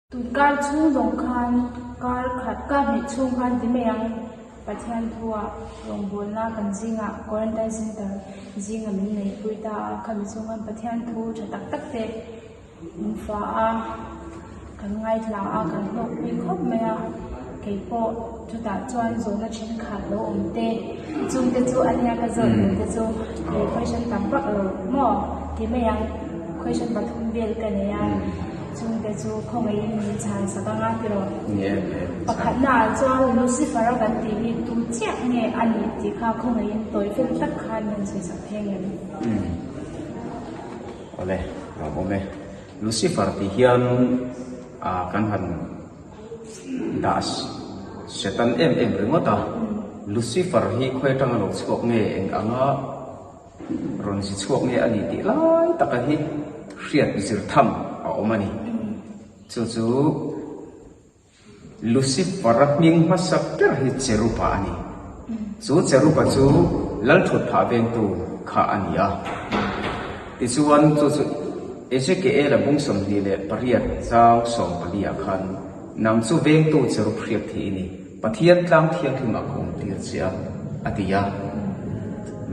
Tun kar chhung zawng khan kar khat kar hnih chhung khan ti mai ang Pathian thua rawngbawlna kan zingah Quarantine Center zinga min neihpui ta a, khami chhung khan Pathian thu tha tak tak te min fa a, kan ngaithla a, kan hlawkpui khawp mai a, keipawh chutah chuan zawhna thenkhat lo awm te chungte chu a nia ka zawh tur te chu he question tam vak lo maw ti mai ang question pathum vel ka nei a. Chungte chu khawngaihin min chhan sak anga tiraw? Pakhatna ah chuan Lucifer a kan tih hi tu chiah nge a nih tih kha khawngaihin tawi fel tak khan min sawi sak pheng em? Awle, lawm awm e. Lucifer tih hian kan han dah Satan em em ringawt a. Lucifer hi khawi atanga lo chhuak nge eng anga Rawn zi chhuak nge a ni tih lai taka hi hriat zir tham a awm a ni. Chu chu Lucifer-a hming hmasa ber hi Cheruba a ni. Chu Cheruba chu Lalthut phah vengtu kha a ni a. Tichuan chu chu Ezekiel-a bung 28 chang 14 ah khan nang chu vengtu Cherub hriat thih i ni. Pathian tlang thianghlim a ka awm tir che a, a ti a.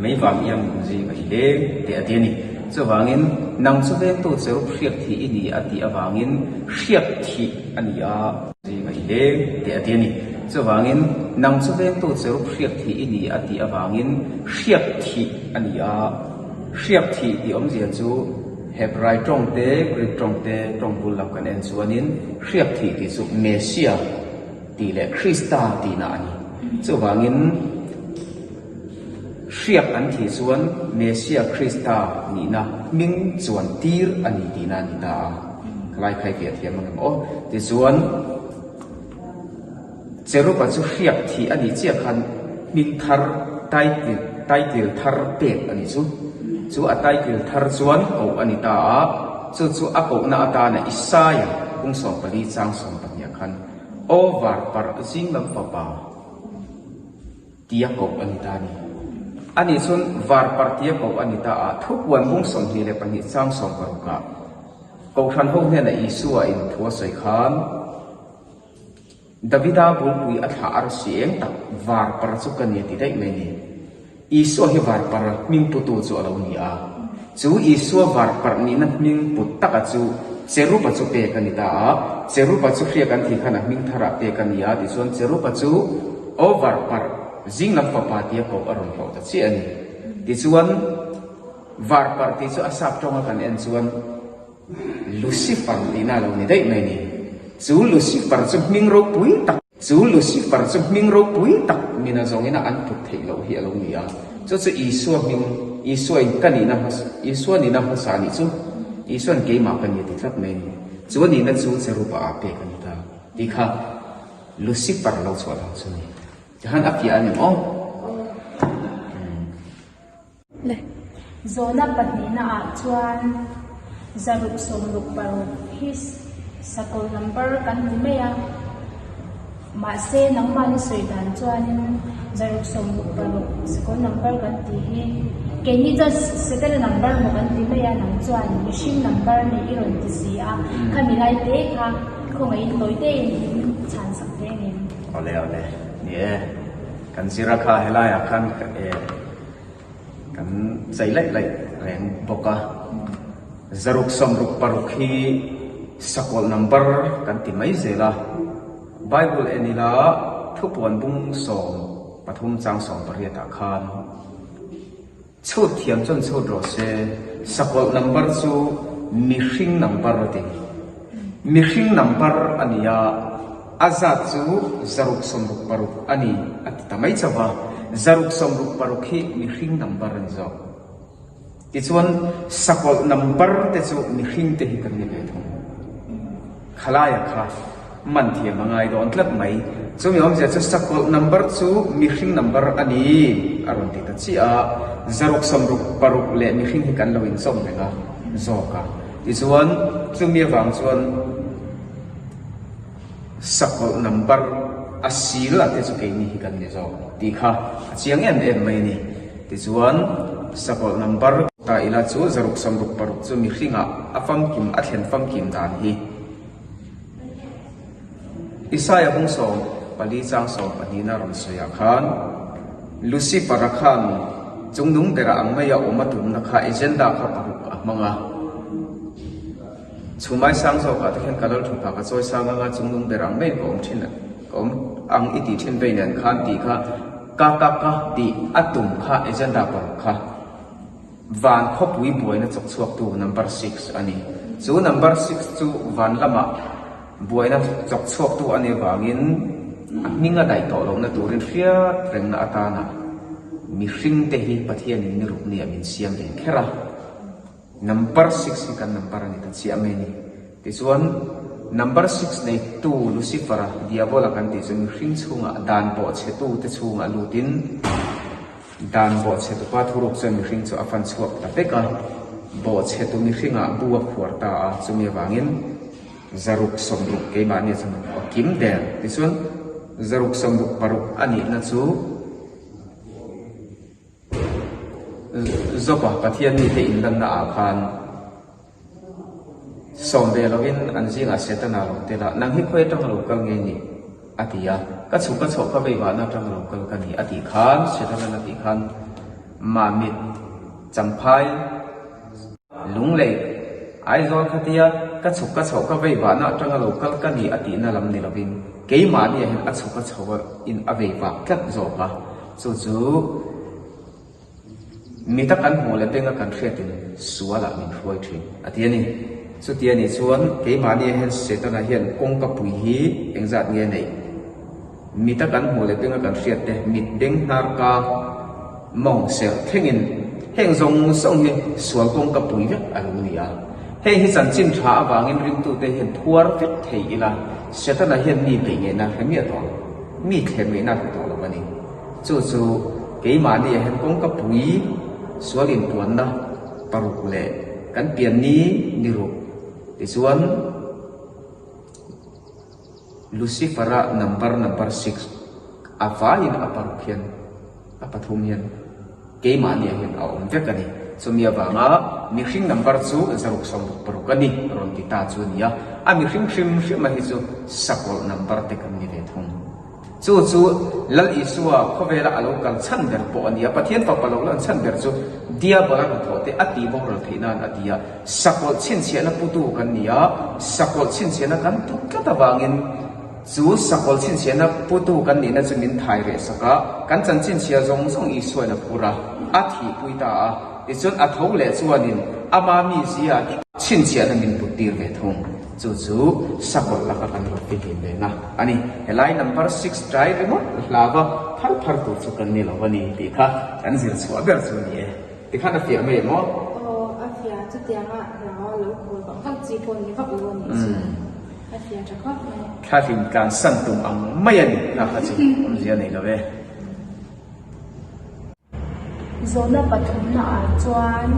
Mei vang iang min zing a hi leng teh a ti a ni. Chuvangin, nang chu vengtu cherub hriak thih i ni a tih avangin hriak thih a ni a. Zing a hi leng teh a ti a ni. Chuvangin, nang chu vengtu cherub hriak thih i ni a tih avangin hriak thih a ni a. Hriak thih tih awmzia chu Hebrai tawng te, Greek tawng te, tawng bul lam kan en chuanin hriak thih tih chu Messiah, Tih leh Krista tihna a ni. Chuvangin, hriak an thih chuan Messia Krista nihna hming chuan tir a ni tihna a ni ta a. Khalai khai fiah thiam ang em aw. Tichuan, Cheruba chu hriak thih a nih chiah khan hming thar, title, title thar pek a nih chu. Chu a title thar chuan koh a ni ta a. Chu chu a kohna atana Isaia kung 14 chang 12 khan Aw var parh zing lam fapa tia koh a ni ta a ni. Ani chuan var parh tia koh a ni ta a, thupuan bung 22 chang 16 ah Kohhran ho hnenah Isua in thu a sawi khan Davida bulpui a thlah arsi eng tak var parh chu ka ni a ti daih mai a ni. Isua hi varparh hming putu chu a lo ni a. Chu Isua varparh nihna hming put taka chu Cheruba chu pek a ni ta a. Cheruba chu hriak an thih khan a hming tharah pek a ni a, tichuan Cheruba chu Aw varparh zinglam fapa tia koh a rawn hlawh ta chiah a ni. Tichuan varparh tih chu a sap tawnga kan en chuan Lucifer tihna a lo ni daih mai a ni. Chu Lucifer chu hming ropui tak. Chu Lucifer chu hming ropui tak mina zawngina an put theih loh hi a lo ni a. Chu chu Isua hming, Isua in ka nihna hmasa, Isua nihna hmasa a nih chu. Isua'n keimah ka ni a ti tlat mai a ni. Chu a nihna chu Cheruba ah pek a ni ta tih kha Lucifer lo chhuah dan chu a ni. Tihan a fiah a ni maw? Le. Zawhna pahnihna ah chuan 666 hi sakawlh number kan ti mai a, mahse nangmahni sawi dan chuanin 666 sakawlh number kan tih hi keini chuan Setana number maw kan ti mai a, nang chuan mihring number nih i rawn ti si a, khami lai te kha khawngaihin tawi tein min chhan sak ve ngem. Awle awle, ni e. Kan zir a kha helaiah khan kan chei laih laih reng bawk a, 666 hi sakawlh number kan ti mai zel a, Bible en ila thupuan bung 13 chang 18 ah khan Chhut thiam chuan chhut rawh se, sakawlh number chu mihring number a ti. Mihring number a ni a, a zat chu 666 a ni a ti ta mai chauh va, 666 hi mihring number a ni zawk. Tichuan sakawlh number te chu mihring te hi kan ni ve thung. Khalaia kha man thiam a ngai dawn tlat mai. Chumi awmzia chu sakawlh number chu mihring number a ni a rawn ti ta chiah a, 666 leh mihring hi kan lo inzawm reng a zawk a. Tichuan chumi avang chuan sakawlh number a sil a te chu keini hi kan ni zawk tih kha a chiang em em mai a ni. Tichuan sakawlh number ta ila chu 666 chu mihringah a famkim a thlen famkim dan hi. Isaia bung 14 chang sawmpahnihna rawn sawiah khan Lucifer-a khan chungnung bera ang maia awm a tumna kha agenda kha paruk a hmang a. Chhumai sang zawkah te hian ka lal thu phah ka chawi sang anga chungnung ber ang maiin ka awm thin ka awm ang i tih thin vei nen khan tih kha ka ka ka tih a tum kha agenda paruk kha van khawpui buaina chawk chhuaktu number six a ni. Chu number six chu van lamah buaina chawk chhuaktu a nih avangin a hming a daih tawh lohna turin hriat rengna atana mihring te hi Pathianin ni ruk nia min siam ve kher a. Number six hi kan number a ni ta chiah mai a ni. Tichuan, number six neitu Lucifer-a, Diabola kan tih chu mihring chhungah dan bawhchhetu te chhungah lutin dan bawhchhetupa thuruk chuan mihring chu a fan chhuak ta vek a, bawhchhetu mihringah bu a khuar ta a, chumi avangin zaruk sawmruk keimahni chuan a kim der. Tichuan, zaruk sawmruk paruk a nihna chu. Zawpa Pathian mite inlanna ah khan sawm ve lovin an zingah Setana lo tel a, Nang hi khawi atanga lo kal nge ni? a ti a. Ka chhuk ka chhoh ka vei vahna atanga lo kal ka ni a tih khan Setana'n a tih khan Mamit Champhai Lunglei Aizawl khatia ka chhuk ka chhoh ka vei vahna atanga lo kal ka ni a tihna lam ni lovin keimahniah hian a chhuk a chho in a vei vak tlat zawk a. Chu chu mita kan hmuh leh benga kan hriatin sualah min hruai thin a ti a ni. Chuti a nih chuan keimahniah hian Setana hian kawngka pui hi engzat nge a neih? Mita kan hmuh leh benga kan hriat te, mit beng hnar ka mawng serh thlengin heng zawng zawng hi sual kawngka pui vek a lo ni a. Hei hi chanchin tha avangin ringtute hian phuar vek thei ila Setana hian mi beih ngeihna hre miah tawh lo. Mi thlem ngaihna hmu tawh lo a ni. Chu chu keimahni ah hian kawngka pui sual inpuanna paruk leh kan pianni ni ruk tichuan Lucifer-a number number six a vaiin a paruk hian a pathum hian Keimahni ah hian a awm vek a ni. Chumi avanga mihring number chu zaruk 66 a ni rawn ti ta chu a ni a. A mihring hrim hrim a hi chu sakawlh number te kan ni ve thung. Chu chu Lal Isua khawvela a lo kal chhan ber pawh a ni a. Pathian Fapa lo lan chhan ber chu Diabola hnathawh te a tih boral theih nan a ti a. Sakawlh chhinchhiahna putu kan ni a, sakawlh chhinchhiahna kan tut tlat avangin, Chu sakawlh chhinchhiahna putu kan nihna chu min thai reh sak a, kan chanchinchhia zawng zawng Isuain a phur a, a thihpui ta a. Tichuan a tho leh chuanin ama mizia chhinchhiahna min put tir ve thung. Chu chu sakawlh laka kan lo fihlim ve na a ni. Helai number six ṭai ringawt hlava phar phar tur chu kan ni lo a ni tih kha kan zir chhuah ber chu a ni e. Tikhan a fiah mai em aw? Aw, a fiah. Chutianga hlau a lo khawl vak vak chi pawh ni vak lo a nih chu. A fiah tha khawp mai. Thla hlim tlan san tum ang mai a ni. Kha kha chu awmzia nei lo e. Zawhna pathumna ah chuan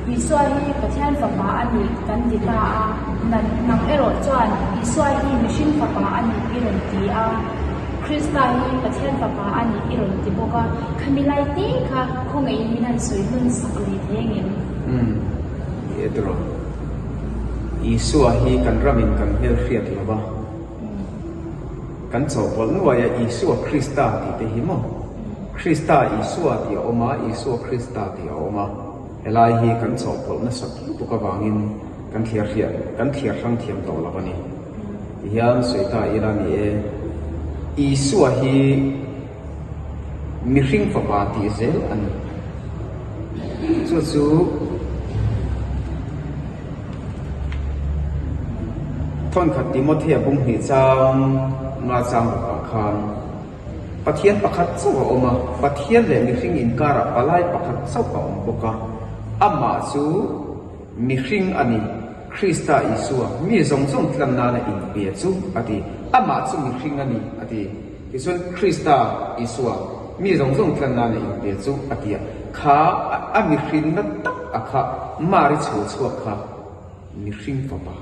Isua hi Pathian fapa a nih kan ti ta a, nang erawh chuan Isua hi mihring fapa a nih i rawn ti a. Krista hi Pathian fapa a nih i rawn ti bawk a, khami lai te kha khawngaihin min han sawi hmun sak leh thei angem? Umm, ni e tiraw. Isua hi kan ramin kan hmel hriat lo va, kan chawhpawlh nuai a Isua Krista tih te hi maw? Krista Isua tih a awm a, Isua Krista tih a awm a, helai hi kan chawhpawlh nasa lutuk avangin kan thliar hriat, kan thliar hrang thiam tawh lo a ni. Ti hian sawi ta ila ni e, Isua hi mihring fapa tih zel a ni. Chu chu thawnkhat Timothea bung hnih chang nga chang rukah khan Pathian pakhat chauh a awm a, Pathian leh mihring inkarah palai pakhat chauh a awm bawk a, amah chu mihring a ni. Krista Isua, mi zawng zawng tlan nana inpe chu, a ti. Amah chu mihring a ni, a ti. Tichuan, Krista Isua, mi zawng zawng tlan nana inpe chu, a ti a. Kha a mihrinna tak a kha Mari chho chhuak kha mihring fapa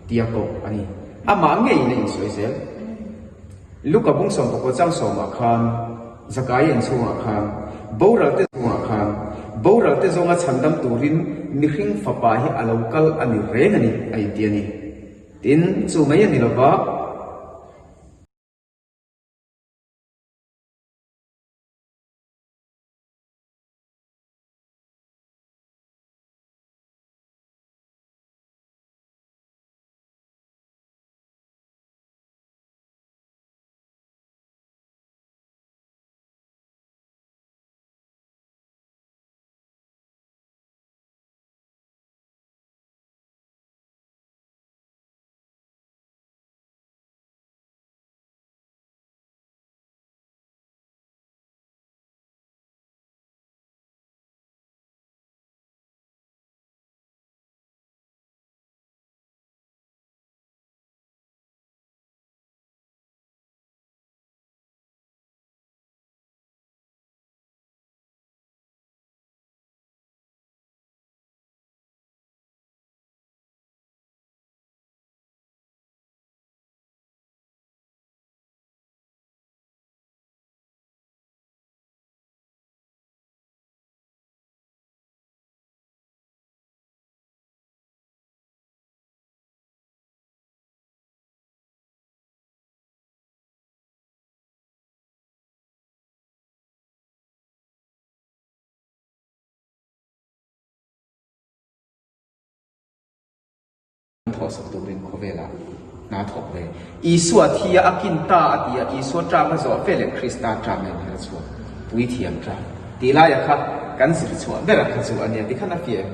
tia koh a ni. Amah ngeiin a insawi zel. Luka bung 11 chang sawmah khan, Zakaia inchhungah khan, boral te chungah khan, boral te zawnga chhandam turin mihring fapa hi a lo kal a ni reng a ni, a inti a ni. Tin, chu mai a ni lova. thawhsak turin khawvelah hna a thawk ve. Isua thi a a kin ta a ti a, Isua term a zawh veleh Krista term a inher chhuak, puithiam term tih laia kha kan zir chhuah ber a kha chu a nia tikhan a fiah em?